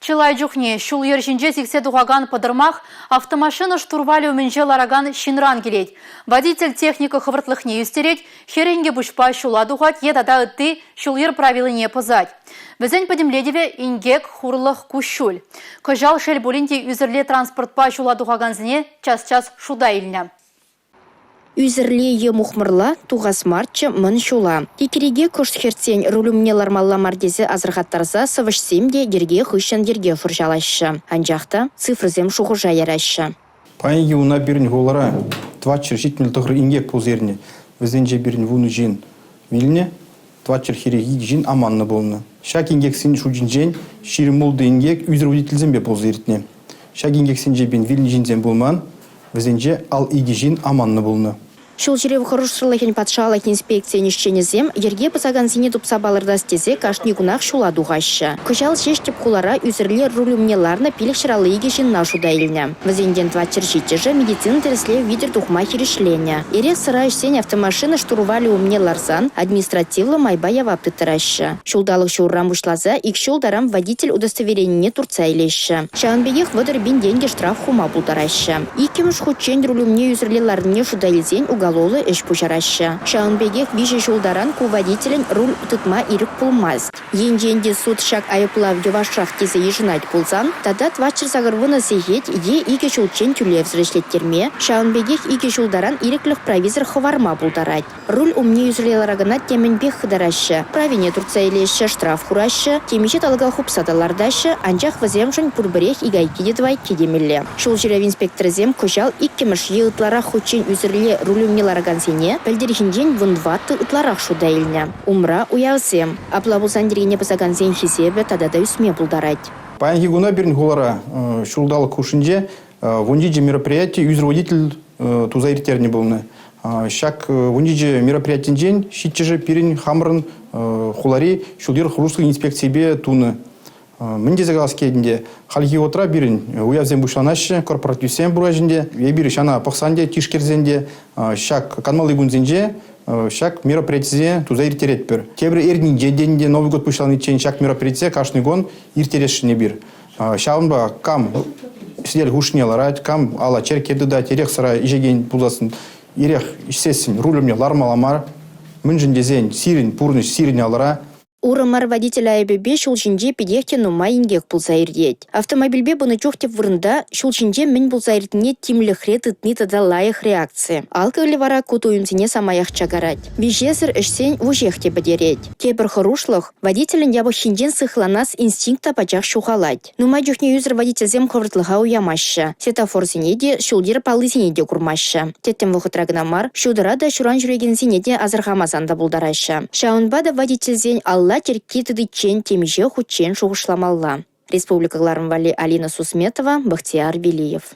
Чылай чухне ҫул-йӗр ҫинче сиксе тухакан пӑтӑрмах автомашина штурвалӗ умӗнче ларакан ҫынран килет. Водитель техника хӑвӑртлӑхне ӳстерет, хӗрӗнкӗ пуҫпа ҫула тухать е тата ытти ҫул-йӗр правилине пӑсать. Вӗсен пӗтӗмлетӗвӗ инкек, хурлӑх, куҫҫуль. Кӑҫал, шел пулин те, ӳсӗрле транспортпа ҫула тухакансене час-час шута илнӗ. Ӳсӗрле е мухмӑрла тухас марччӗ мӑн ҫула. Киккирике кӑшт хӗртсен руль умне лармалла мар тесе асӑрхаттарса сӑвӑҫсем те йӗрке хыҫҫӑн йӗрке шӑрҫалаҫҫӗ. Анчах та цифрӑсем шухӑша яраҫҫӗ. Паянхи куна пирӗн хулара 479 инкек пулса иртнӗ. Вӗсенче пирӗн вунӑ ҫын вилнӗ, 442 ҫын аманнӑ пулнӑ. Ҫак инкексен шутӗнчен 26 инкек ӳсӗр водительсемпе пулса иртнӗ. Ҫак инкексенче пин вилнӗ ҫынсем пулман, вӗсенче ал икӗ ҫын аманнӑ пулнӑ. Ҫул ҫӳрев хӑрушсӑрлӑхӗн патшалӑх инспекцийӗн ӗҫченӗсем йӗрке пӑсакансене тупса палӑртас тесе кашни кунах ҫула тухаҫҫӗ. Кӑҫал ҫеҫ тӗп хулара ӳсӗрле руль умне ларнӑ 552 ҫынна шута илнӗ. Вӗсенчен 407-шӗ медицина тӗрӗслев витӗр тухма хирӗҫленӗ. Эрех-сӑра ӗҫсен автомашина штурвалӗ умне ларсан административлӑ майпа явап тыттараҫҫӗ. Ҫулталӑк ҫурран пуҫласа ик ҫул таран водитель удостоверенине туртса илеҫҫӗ. Ҫавӑн пекех 30 пин тенкӗ штраф хума пултараҫҫӗ. Иккӗмӗш хутчен руль умне ӳсӗрле ларнине шута илсен уголовлӑ ӗҫ пуҫараҫҫӗ. Ҫавӑн пекех виҫӗ ҫул таран ку водителӗн руль тытма ирӗк пулмасть. Енчен те суд ҫак айӑплав йӑвашрах тесе йышӑнать пулсан тата 480 сехет е икӗ ҫулччен тӳлевсӗр ӗҫлеттерме, ҫавӑн пекех икӗ ҫул таран ирӗклӗх прависӗр хӑварма пултарать. Руль умне ӳсӗрле ларакана темӗнпех хытараҫҫӗ. Правине туртса илеҫҫӗ, штраф хураҫҫӗ, темиҫе талӑка хупса та лартаҫҫӗ, анчах вӗсемшӗн пурпӗрех ик айкки те тӑвайкки темелле. Ҫул ҫӳрев инспекторӗсем кӑҫал иккӗмӗш е ытларах хутчен ӳсӗрле руль умне ларакансене пӗлтӗрхинчен вунтӑваттӑ ытларах шута илнӗ. Умра, уявсем. Апла пулсан йӗркене пӑсакансен хисепӗ тата та ӳсме пултарать. Паянхи куна пирӗн хулара ҫулталӑк хушшинче 17 мероприяти ӳсӗр водитель туса ирттернӗ пулнӑ. Ҫак 17 мероприятинчен ҫиччӗшӗ пирӗн хамӑрӑн хулари ҫул-йӗр хӑрушсӑрлӑх инспекцийӗпе тунӑ. Мӗн тесе калас килет ӗнтӗ, хальхи вӑхӑтра пирӗн уявсем пуҫланаҫҫӗ, корпоративсем пураҫ ӗнтӗ. Эпир ҫана пӑхсан те, тишкерсен те ҫак канмалли кунсенче ҫак мероприятисене туса ирттеретпӗр. Тепӗр эрнинче те ӗнтӗ Новый год пуҫланиччен ҫак мероприятие кашни кун ирттересшӗн эпир. Ҫавӑнпа кам сӗтел хушшине ларать, кам алла черкке тытать, эрех-сӑра ӗҫекен пулсассӑн эрех ӗҫсессӗн руль умне лармалла мар. Мӗншӗн тесен сирӗн пурнӑҫ сирӗн алӑра. Урӑ мар водитель айӑпӗпе ҫул ҫинче питех те нумай инкек пулса иртет. Автомобильпе пынӑ чух тӗп вырӑнта ҫул ҫинче мӗн пулса иртнине тимлӗхре тытни тата лайӑх реакци. Алкоголь вара ку туйӑмсене самаях чакарать. Виҫесӗр ӗҫсен вуҫех те пӗтерет. Тепӗр хӑрушлӑх, водителӗн япӑххинчен сыхланас инстинкт та пачах ҫухалать. Нумай чухне ӳсӗр водительсем хӑвӑртлӑха уямаҫҫӗ, светофорсене те, ҫул-йӗр паллисене те курмаҫҫӗ. Тӗттӗм вӑхӑтра кӑна мар, ҫутӑра та ҫуран ҫӳрекенсене те асӑрхамасан та пултараҫҫӗ. Ҫавӑнпа та водительсен алла черкке тытиччен темиҫе хутчен шухӑшламалла. Республика кӑларӑм валли Алина Сусметова, Бахтияр Велиев.